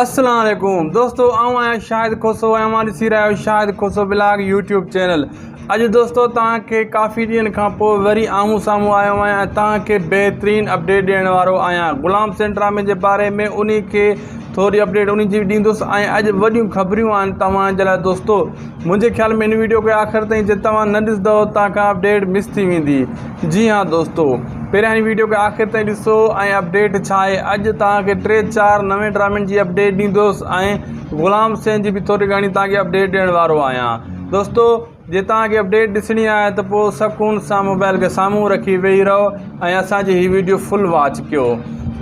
السلام عليڪم دوستو آئون آهيان شاهد کوسو ۽ اوهان ڏسي رهيا آهيو Shahid Khoso blog YouTube channel اڄ دوستو توهان کي ڪافي ڏينهن کان پوء وري آمهون سامهون آيو آهيان ۽ توهان کي بهترين اپڊيٽ ڏيڻ وارو آهيان غلام حسين ڊرامي جي باري ۾ انهي کي ٿوري اپڊيٽ انهي جي به ڏيندس ۽ اڄ وڏيون خبريون آهن توهان جي لاء دوستو منهنجي خيال ۾ هن ويڊيو کي آخر تائين جي توهان نه ڏسندو توهان کان اپڊيٽ مس ٿي ويندي جي ها دوستو پهريان هن ويڊيو کي آخر تائين ڏسو ۽ اپڊيٽ ڇا آهي اڄ توهان کي ٽي چار نوين ڊرامن جي اپڊيٽ ڏيندس ۽ غلام حسين جي به ٿوري گهڻي توهان کي اپڊيٽ ڏيڻ وارو آهيان دوستو جي توهان کي اپڊيٽ ڏسڻي آهي ته پوء سڪون سان موبائل کي سامهون رکي ويهي رهو ۽ اسان جي هي ويڊيو فل واچ ڪيو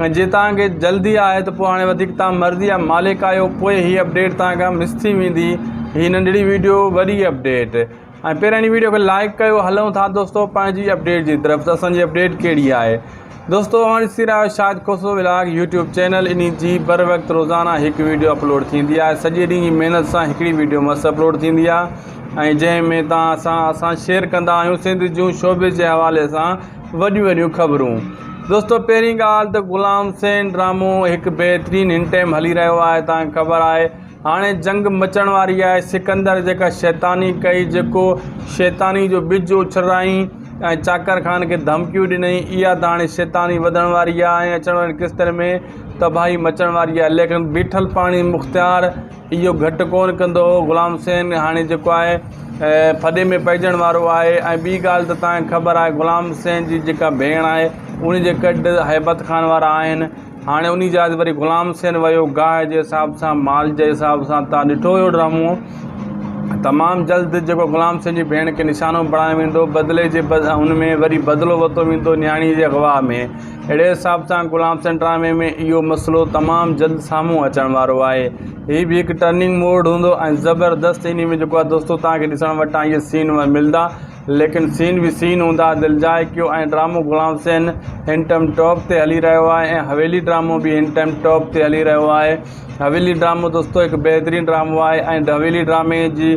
۽ جي توهان کي جلدي آهي ته پوء هاڻي وڌيڪ توهان مرضي جا مالڪ آهيو پوء هي اپڊيٽ توهان کان مس ٿي ويندي هي ننڍڙي ويڊيو وڏي اپڊيٽ ۽ پهريان هن ويڊيو کي لائڪ ڪيو هلون ٿا دوستو پنهنجي اپڊيٽ جي طرف ته اسان جي اپڊيٽ ڪهڙي آهي دوستو اوهان ڏسي رهيا آهيو Shahid Khoso vlog YouTube channel انهي جي بر وقت روزانه هڪ ويڊيو اپلوڊ ٿيندي آهي سڄي ڏينهن جي محنت سان هڪڙي ويڊيو مس اپلوڊ ٿيندي آهي ۽ جنهن ۾ توهان سان اسان شيئر ڪندا آهيون سنڌ جون شوبز جي حوالي سان وڏيون وڏيون خبرون دوستو پهرين ڳالهه ته غلام حسين ڊرامو هڪ بهترين هن ٽائيم هلي رهيو آهي توهان کي خبر آهي هاڻي جنگ مچڻ واري آهي، سڪندر جيڪا شيطاني ڪئي، جيڪو شيطاني جو ٻج اڇلرائين ۽ چاڪر خان کي ڌمڪيون ڏنائين، اها ته هاڻي شيطاني وڌڻ واري آهي ۽ اچڻ وارين قسطن ۾ تباهي مچڻ واري آهي، ليڪن بيٺل پاڻي مختيار اهو گهٽ ڪونه ڪندو، غلام حسين هاڻي جيڪو آهي ڦڏي ۾ پئجڻ وارو آهي ۽ ٻي ڳالهه ته توهان کي خبر آهي غلام حسين جي جيڪا ڀيڻ آهي ان جي ڪڍ هيبت خان وارا آهن. هاڻي انهي جاء تي وري غلام حسين ويو گاهه جي حساب سان مال جي حساب سان تان ڏٺو هيو ڊرامو تمام جلد جيڪو غلام حسين جي ڀيڻ کي نشانو بڻايو ويندو بدلي جي هن ۾ وري بدلو ورتو ويندو نياڻي جي اغوا ۾ اهڙي حساب سان غلام حسين ڊرامي ۾ اهو مسئلو تمام جلد سامهون اچڻ وارو آهي هي به هڪ ٽرننگ موڊ هوندو ۽ زبردست انهي ۾ جيڪو آهي دوستو تان کي ڏسڻ وٽان اهي سين ملدا ليڪن سين به سين هوندا دلجاء ڪيو ۽ ڊرامو غلام حسين هن ٽائيم ٽاپ تي هلي رهيو آهي ۽ حويلي ڊرامو به هن ٽائيم ٽاپ تي هلي رهيو آهي حويلي ڊرامو دوستو هڪ بهترين ڊرامو آهي ۽ حويلي ڊرامي جي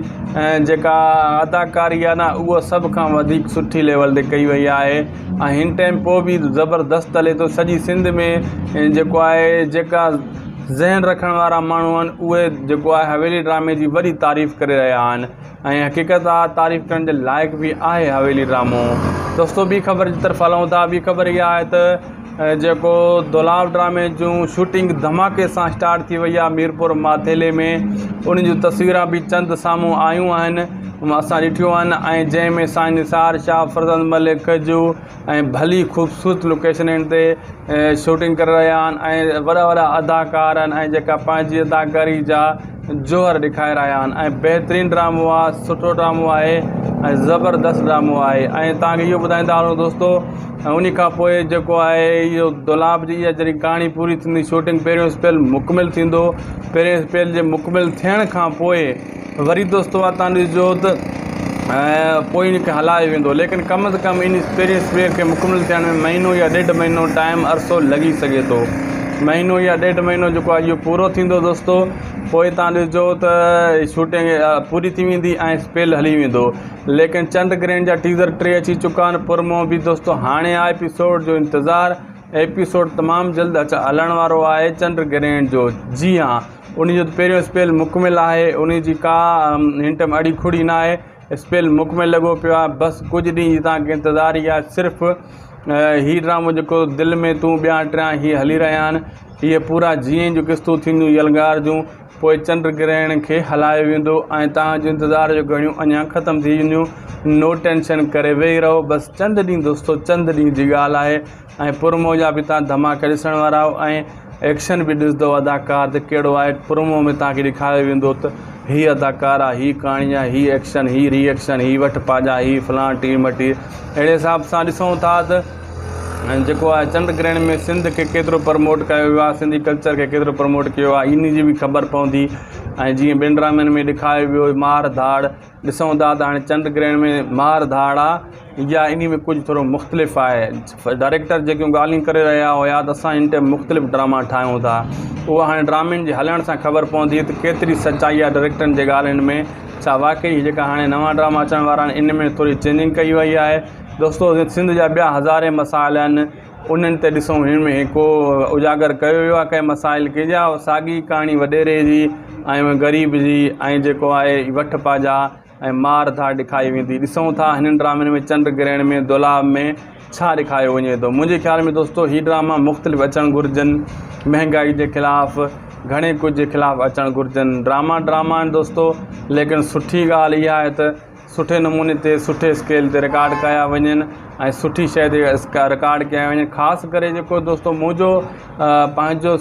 جيڪا اداڪاري آهي نه اهو سڀ کان وڌيڪ سٺي ليول تي ڪئي وئي آهي ۽ هن ٽائيم پوء به زبردست هلي ٿو سڄي سنڌ ۾ جيڪو آهي جيڪا ذهن رکڻ وارا ماڻهو آهن اهي جيڪو آهي حويلي ڊرامي جي وڏي تعريف ڪري رهيا آهن ۽ حقيقت آ تعريف ڪرڻ جي لائق به آهي حويلي ڊرامو دوستو ٻي خبر جي طرف هلون ٿا ٻي خبر اها آهي ته جيڪو دولاب ڊرامي جون شوٽنگ ڌماڪي سان اسٽارٽ ٿي وئي آهي ميرپور ماٿيلي ۾ ان جون تصويران به چند سامهون آيون آهن اسان ڏٺيون آهن ۽ جنهن ۾ سائين نثار شاهه فرزند ملڪ جو ۽ ڀلي خوبصورت لوڪيشنن تي شوٽنگ ڪري رهيا آهن ۽ وڏا وڏا اداڪار آهن ۽ جيڪا پنهنجي اداڪاري جا جوهر ڏيکاري رهيا آهن ۽ بهترين ڊرامو آهي سٺو ڊرامو آهي ۽ زبردست ڊرامو آهي ۽ توهان کي اهو ٻڌائيندا هلون دوستو ان کان پوء جيڪو آهي اهو دولاب جي اها جڏهن ڪهاڻي پوري ٿيندي شوٽنگ پهريون اسپيل مڪمل ٿيندو پهرين اسپيل جي مڪمل ٿيڻ کان پوء وري دوستو تان ڏسجو ته پوء ان کي هلايو ويندو ليڪن ڪم از ڪم ان پهرين اسپري کي مڪمل ٿيڻ ۾ مهينو يا ڏيڍ مهينو ٽائيم عرصو لڳي سگهي ٿو مهينو يا ڏيڍ مهينو جيڪو آهي اهو پورو ٿيندو دوستو پوء تان ڏسجو ته شوٽنگ پوري ٿي ويندي ۽ اسپيل هلي ويندو ليڪن چنڊ گرهڻ جا ٽيزر ٽي اچي چڪا آهن پرمو به دوستو هاڻي آهي ايپيسوڊ جو انتظار ايپيسوڊ تمام جلد اچ هلڻ وارو آهي چنڊ گرهڻ جو جي ها انهي جو پهريون اسپيل مڪمل آهي انهي جي ڪا هن ٽائيم اڙي کڙي نه آهي اسپيل مڪمل لڳو پيو آهي بس ڪجهه ڏينهن جي توهان کي انتظار ئي آهي صرف هي ڊرامو جيڪو دل ۾ تون ٻيان ٽيان هي هلي رهيا آهن اهي پورا جيئن جون قسطون ٿينديون يلغار جون پوء چنڊ گرهڻ کي هلايو ويندو ۽ توهان جو انتظار جو گهڙيون اڃا ختم ٿي وينديون نو ٽينشن ڪري ويهي رهو بس چند ڏينهن دوستو چند ڏينهن جي ڳالهه آهي ۽ پرومو جا به تان ڌماڪا ڏسڻ وارا آهيو ۽ ايڪشن به ڏسندو اداڪار ته ڪهڙو آهي پرومو ۾ تان کي ڏيکاريو ويندو ته هي اداڪار آهي هي ڪهاڻي آهي هي ايڪشن هي ري ايڪشن هي وٺ پاڄا هي فلان ٽير مٽير اهڙي حساب سان ڏسون ٿا ته جيڪو آهي چنڊ گرهڻ ۾ سنڌ کي ڪيترو پروموٽ ڪيو ويو آهي سنڌي ڪلچر کي ڪيترو پروموٽ ڪيو آهي ان جي به خبر پوندي ۽ جيئن ٻين ڊرامن ۾ ڏيکاريو ويو مار ڌاڙ ڏسون ٿا ته هاڻي چنڊ گرهڻ ۾ مار ڌاڙ آ يا انهي ۾ ڪجهه ٿورو مختلف آهي ڊائريڪٽر جيڪيون ڳالهيون ڪري رهيا هيا ته اسان هن ٽائيم مختلف ڊراما ٺاهيون ٿا اهو هاڻي ڊرامن جي هلڻ سان خبر پوندي ته ڪيتري سچائي آهي ڊائريڪٽرن جي ڳالهين ۾ ڇا واقعي هي جيڪا هاڻي نوان ڊراما اچڻ وارا آهن ان ۾ ٿوري چينجنگ ڪئي وئي آهي دوستو سنڌ جا ٻيا هزارين مسائل آهن. انهن تي ڏسون هن ۾ ڪو اجاگر ڪيو ويو آهي ڪنهن مسائل کي يا ساڳي ڪهاڻي وڏيري جي ۽ غريب جي ۽ جيڪو آهي وٺ پاجا ۽ مار ڌاڙ ڏيکاري ويندي. ڏسون ٿا هنن ڊرامن ۾ چنڊ گرهڻ ۾ دولاب ۾ ڇا ڏيکاريو وڃي ٿو. منهنجي خيال ۾ دوستو هي ڊراما مختلف اچڻ گهرجن مهنگائي جي خلاف گهڻي ڪجهه جي خلاف اچڻ گهرجن ڊراما ڊراما آهن دوستو ليڪن سٺي ڳالهه اها آهي ته سٺي نموني تي سٺي اسڪيل تي رڪارڊ ڪيا وڃن ۽ سٺي شيء تي رڪارڊ ڪيا وڃن خاص ڪري جيڪو دوستو منهنجو پنهنجو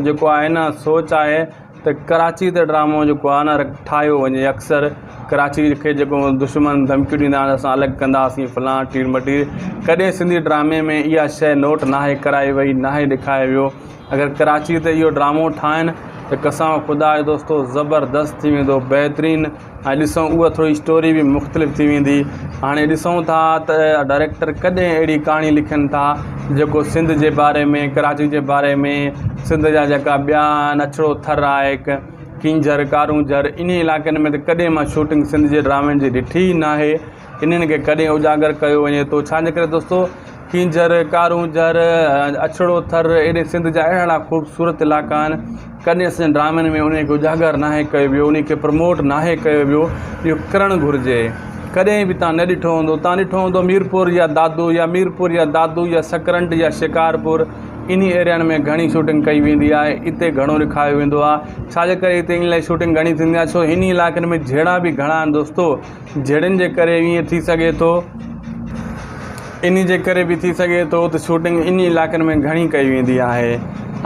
جيڪو آهي نه سوچ آهي ته ڪراچي تي ڊرامو جيڪو آهي نه ٺاهيو وڃي اڪثر ڪراچي کي جيڪو دشمن ڌمڪيون ڏيندا آهن اسان الڳ ڪنداسين فلان ٽير مٽير ڪڏهن سنڌي ڊرامي ۾ اها شيء نوٽ ناهي ڪرائي وئي ناهي ڏيکاريو ويو اگر ڪراچي تي اهو ڊرامو ٺاهن ته قسم خدا جو دوستو زبردست ٿي ويندو بهترين ۽ ڏسون اها ٿوري اسٽوري به مختلف ٿي ويندي هاڻي ڏسون ٿا ته ڊائريڪٽر ڪڏهن اهڙي ڪهاڻي لکن ٿا جيڪو سنڌ جي باري ۾ ڪراچي جي باري ۾ سنڌ جا جيڪا ٻيا آهن اڇڙو ٿر آهي هڪ ڪينجهر ڪارونجهر انهي علائقن ۾ ته ڪڏهن مان شوٽنگ سنڌ جي ڊرامن جي ڏٺي ئي ناهي انهن کي ڪڏهن اجاگر ڪيو وڃي ٿو ڇاجي ڪري دوستو ڪينجهر، ڪارونجهر، اڇڙو ٿر اهڙي سنڌ جا اهڙا اهڙا خوبصورت علائقا آهن ڪڏهن اسان جي ڊرامن ۾ انهي کي اجاگر ناهي ڪيو ويو انهي کي پروموٽ ناهي ڪيو ويو اهو ڪرڻ گهرجي ڪڏهن به تان نه ڏٺو هوندو تان ڏٺو هوندو ميرپور يا دادو يا ميرپور يا دادو يا سڪرنڊ يا شڪارپور انهي ايريائن ۾ گهڻي شوٽنگ ڪئي ويندي آهي اتي گهڻو ڏيکاريو ويندو آهي ڇاجي ڪري اتي ان لاء شوٽنگ گهڻي ٿيندي آهي ڇو انهي علائقن ۾ جهيڙا به گهڻا آهن دوستو جهيڙن جي ڪري ائين ٿي سگهي ٿو. انهي جي ڪري به ٿي سگهي ٿو ته شوٽنگ انهي علائقن ۾ گهڻي ڪئي ويندي آهي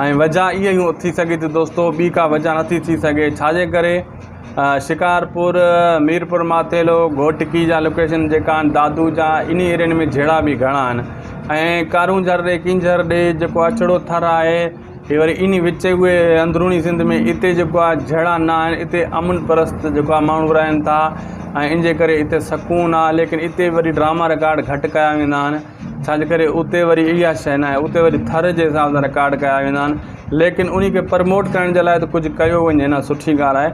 ۽ وجه اها ئي ٿي سگهي ٿي دوستو ٻي ڪا وجه نٿي ٿي سگهي ڇا جي ڪري شڪارپور ميرپور ماٿيلو گهوٽڪي جا لوڪيشن جيڪا آهن دادو جا انهي ايرين ۾ جهيڙا به گهڻا آهن ۽ ڪارونجهر ڏي ڪينجهر ڏي جيڪو اڇڙو ٿر آهي هي وري انهي وچ اهي اندروني سنڌ ۾ اتي جيڪو آهي جهيڙا نه آهن اتي امن پرست جيڪو آهي ماڻهو رهن ٿا ۽ ان جي ڪري اتي سڪون آهي ليڪن اتي وري ڊراما رڪارڊ گهٽ ڪيا ويندا آهن ڇاجي ڪري اتي وري اها شيء نه آهي اتي وري ٿر جي حساب سان رڪارڊ ڪيا ويندا آهن ليڪن انهي کي پرموٽ ڪرڻ جي لاء ته ڪجهه ڪيو وڃي نه سٺي ڳالهه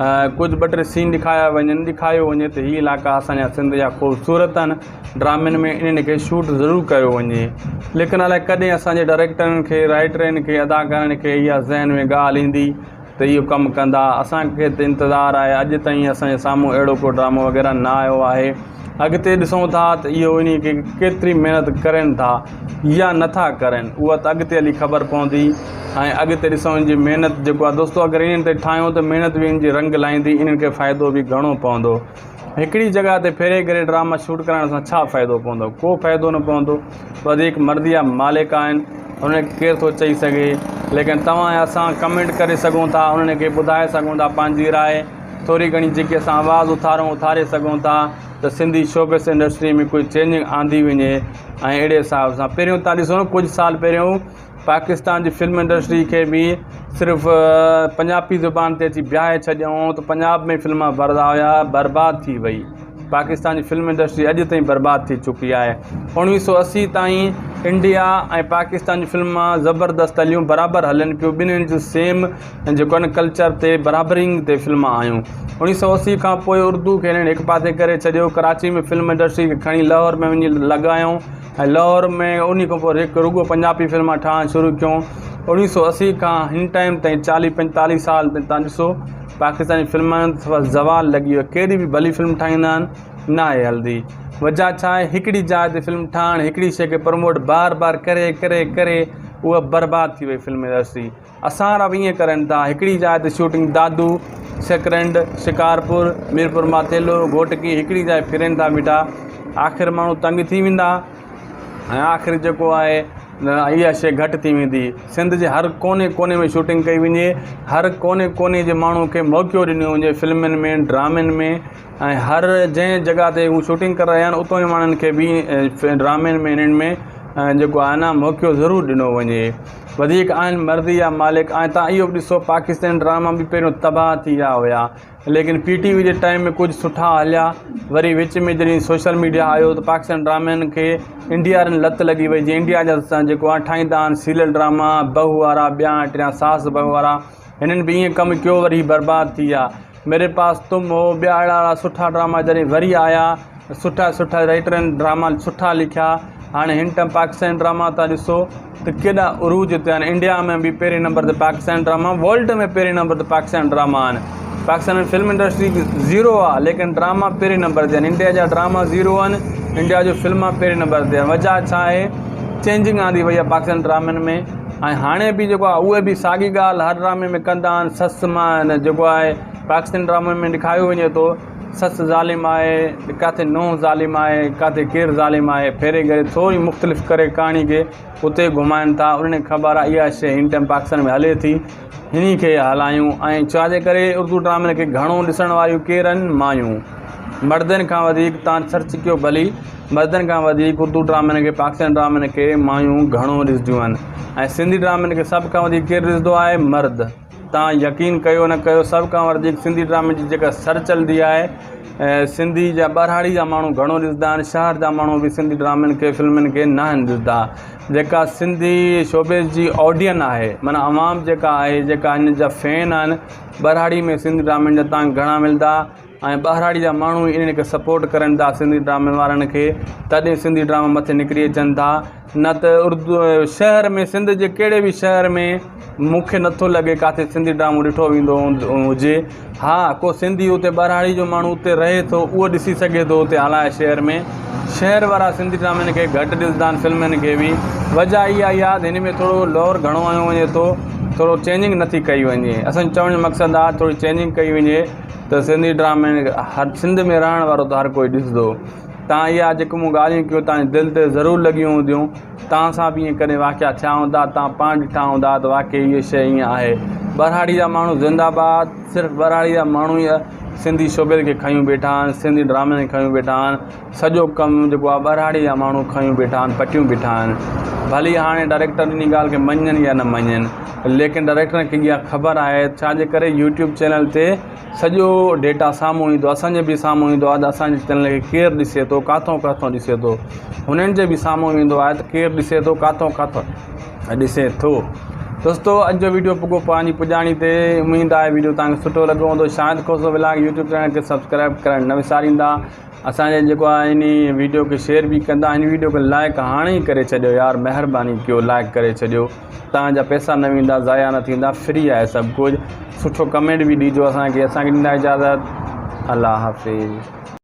آهي ڪجهه ٻه ٽي سين ڏيکاريا وڃن ڏيکاريو وڃي ته هي علائقا اسان جا سنڌ جا خوبصورت آهن ڊرامن ۾ انهن کي شوٽ ضرور ڪيو وڃي ليڪن الائي ڪڏهن اسان جي ڊائريڪٽرن کي رائيٽرن کي اداڪارن کي اها ذهن ۾ ڳالهه ايندي ته اهو ڪم ڪندا اسان کي ته انتظار آهي اڄ تائين اسان جي سامهون اهڙو ڪو ڊرامو وغيره نه آيو آهي اڳتي ڏسون ٿا ته اهو انهي کي ڪيتري محنت ڪرين ٿا يا نٿا ڪرين اها ته اڳتي هلي خبر پوندي ۽ اڳتي ڏسون ان جي محنت جيڪو آهي دوستو اگر انهن تي ٺاهيون ته محنت به ان جي رنگ لائيندي انهن کي فائدو به گهڻو پوندو هڪڙي جڳهه تي ڦيري گهري ڊراما شوٽ ڪرائڻ سان ڇا فائدو پوندو؟ ڪو فائدو نه پوندو. وڌيڪ مرضي جا مالڪ آهن انهن کي ڪير ٿو چئي سگهي. ليڪن توهان ۽ اسان ڪمينٽ ڪري سگهون ٿا انهن کي ٻڌائي سگهون ٿا پنهنجي راء ٿوري گهڻي جيڪي اسان آواز اٿارون اٿاري سگهون ٿا ته سنڌي شوبز انڊسٽري ۾ ڪجهه چينجنگ آندي وڃي ۽ اهڙي حساب سان پهريون تان ڏسو نه ڪجهه سال پهريون پاڪستان جي فلم انڊسٽري کي به صرف پنجابي زبان تي اچي بيهاري ڇڏيائون ته پنجاب ۾ فلما ڀردا هيا برباد ٿي وئي پاڪستان جي فلم انڊسٽري اڄ تائين برباد ٿي چڪي آهي 1980 تائين انڊيا ۽ پاڪستان جي فلما زبردست هليون برابر هلن پيون ٻنهين جو سيم جيڪو آهي ڪلچر تي برابرنگ تي فلما آيون 1980 کان پوء اردو کي هنن هڪ پاسي ڪري ڇڏيو ڪراچي ۾ فلم انڊسٽري کي کڻي لاهور ۾ وڃي لڳايائون ۽ لاهور ۾ انهي کان پوء هڪ رڳو پنجابي فلما ٺاهڻ شروع ڪيون 1980 کان هن ٽائيم تائين چاليهه پنجتاليهه سال تائين تان ڏسو پاڪستاني فلمن صفا زوال لڳي ويو ڪهڙي به ڀلي فلم ٺاهيندا آهن ناهي هلندي وجه ڇا آهي هڪڙي جاء تي فلم ٺاهڻ هڪڙي شي کي پروموٽ بار بار ڪري ڪري ڪري اها برباد ٿي وئي فلم انڊسٽري اسان وارا به ائين ڪرن ٿا هڪڙي جاء تي شوٽنگ دادو، سڪرنڊ، شڪارپور، ميرپور ماٿيلو، گهوٽڪي هڪڙي جاء ڦرين ٿا بيٺا آخر ماڻهو تنگ ٿي ويندا ۽ آخر جيڪو آهي اها شيء گهٽ ٿي ويندي سنڌ جي هر ڪوني ڪوني ۾ شوٽنگ ڪئي وڃي هر ڪوني ڪوني جي ماڻهو کي موقعو ڏنو وڃي فلمن ۾ ڊرامن ۾ ۽ هر جنهن جڳهه تي هو شوٽنگ ڪري رهيا آهن اتان جي ماڻهن کي به ڊرامن ۾ انهن ۾ جيڪو آهي نه موقعو ضرور ڏنو وڃي وڌيڪ آهن مرضي جا مالڪ ۽ تان اهو به ڏسو پاڪستاني ڊراما به پهريون تباهه ٿي ويا هيا ليڪن پي ٽي وي جي ٽائيم ۾ ڪجهه سٺا هليا وري وچ ۾ جڏهن سوشل ميڊيا آيو ته پاڪستاني ڊرامن کي انڊيا وارن لت لڳي وئي جيئن انڊيا جا جيڪو آهي ٺاهيندا آهن سيريل ڊراما بهو وارا ٻيا ٽيا ساس بهو وارا هنن به ائين ڪم ڪيو وري برباد ٿي ويا ميري پاس تم هو ٻيا اهڙا اهڙا سٺا ڊراما جڏهن وري آيا سٺا سٺا رائيٽرن ڊراما سٺا لکيا هاڻي هن ٽائيم پاڪستاني ڊراما تان ڏسو ته ڪيڏا عروج تي آهن انڊيا ۾ به پهرين نمبر تي پاڪستاني ڊراما ورلڊ ۾ پهرين نمبر تي پاڪستاني ڊراما آهن پاڪستان ۾ فلم انڊسٽري زيرو آهي ليڪن ڊراما پهرين نمبر تي آهن انڊيا جا ڊراما زيرو آهن انڊيا جو فلما پهرين نمبر تي آهن وجہ ڇا آهي چينجنگ آندي وئي آهي پاڪستاني ڊرامن ۾ ۽ هاڻي به جيڪو آهي اهي به ساڳي ڳالهه هر ڊرامي ۾ ڪندا آهن سس مان جيڪو آهي پاڪستاني ڊرامن ۾ ڏيکاريو وڃي ٿو سس ظالم آهي ڪاٿي نونهن ظالم آهي ڪاٿي ڪير ظالم آهي ڦيري گهري ٿوري مختلف ڪري ڪهاڻي کي اتي گهمائن ٿا انهن کي خبر آهي اها شي هن ٽائيم پاڪستان ۾ هلي ٿي هني کي هلايون ۽ ڇا جي ڪري اردو ڊرامن کي گهڻو ڏسڻ واريون ڪير آهن مايون مردن کان وڌيڪ تان سرچ ڪيو ڀلي مردن کان وڌيڪ اردو ڊرامن کي پاڪستاني ڊرامن کي مايون گهڻو ڏسنديون آهن ۽ سنڌي ڊرامن کي سڀ کان وڌيڪ ڪير ڏسندو آهي مرد تان يقين ڪيو نه ڪيو سڀ کان وڌيڪ سنڌي ڊرامي جي جيڪا سر چلندي آهي سنڌي جا ٻهراڙي جا ماڻهو گهڻو ڏسندا آهن شهر جا ماڻهو به سنڌي ڊرامن کي فلمن کي ناهن ڏسندا جيڪا سنڌي شوبز جي آڊين آهي معنيٰ عوام جيڪا آهي جيڪا هن جا فين آهن ٻهراڙي ۾ سنڌي ڊرامن جا تان گهڻا ملندا ۽ ٻهراڙي جا ماڻهو ئي انهن کي سپورٽ ڪرن ٿا سنڌي ڊرامي وارن کي تڏهن سنڌي ڊراما مٿي نڪري اچن ٿا نه ته اردو شهر ۾ سنڌ جي ڪهڙي به شهر ۾ مون کي نٿو لڳي ڪاٿي سنڌي ڊرامو ڏٺو ويندو هجي ها ڪو سنڌي اتي ٻهراڙي جو ماڻهو اتي رهي ٿو اهو ڏسي سگهي ٿو اتي هلائي شهر ۾ شهر وارا سنڌي ڊرامن کي گهٽ ڏسندا آهن فلمن کي به وجه اها ئي آهي ته هن ۾ ٿورو لور گهڻو هنيو وڃي ٿو ٿورو چينجنگ نٿي ڪئي وڃي اسان جو چوڻ جو مقصد آهي ٿوري چينجنگ ڪئي وڃي ته سنڌي ڊرامي هر سنڌ ۾ رهڻ وارو ته هر ڪوئي ڏسندو تان اها جيڪي مون ڳالهيون ڪيون تان جي دل تي ضرور لڳيون هونديون تان سان به ائين ڪڏهن واقعا ٿيا هوندا تان پاڻ ڏٺا هوندا ته واقعي اها شيء ائين آهي ٻهراڙي جا ماڻهو زنده باد صرف ٻهراڙي جا ماڻهو ئي سنڌي شعبي کي کنيون بيٺا آهن سنڌي ڊرامن کي کنيون بيٺا آهن سڄو ڪم جيڪو آهي ٻهراڙي جا ماڻهو کنيون بيٺا آهن پٽيون بيٺا آهن ڀلي هاڻي ڊائريڪٽر ان ڳالهه کي مڃن يا نه مڃن ليڪن ڊائريڪٽرن کي اها خبر آهي ڇا جي ڪري يوٽيوب چينل تي سڄو ڊيٽا سامهون ايندو آهي اسان جي به سامهون ايندو آهي ته اسان جي چينل کي ڪير ڏسي ٿو ڪاٿو ڪاٿو ڏسي ٿو هنن جي به سامهون ايندو آهي ته ڪير ڏسي ٿو ڪاٿو ڪاٿو ڏسي ٿو دوستو اڄ جو ويڊيو پڳو پنهنجي پڄاڻي تي اميد آهي ويڊيو توهان کي سٺو لڳو هوندو Shahid Khoso vlog YouTube channel کي سبسڪرائب ڪرڻ نه وساريندا اسان جي جيڪو آهي انهي ويڊيو کي شيئر به ڪندا هن ويڊيو کي لائڪ هاڻي ئي ڪري ڇڏيو يار مهرباني ڪيو لائڪ ڪري ڇڏيو توهان جا پئسا نه ويندا ضايع نه ٿيندا فري آهي سڀ ڪجهه سٺو ڪمينٽ به ڏجو اسان کي اسان کي ڏيندا اجازت الله حافظ.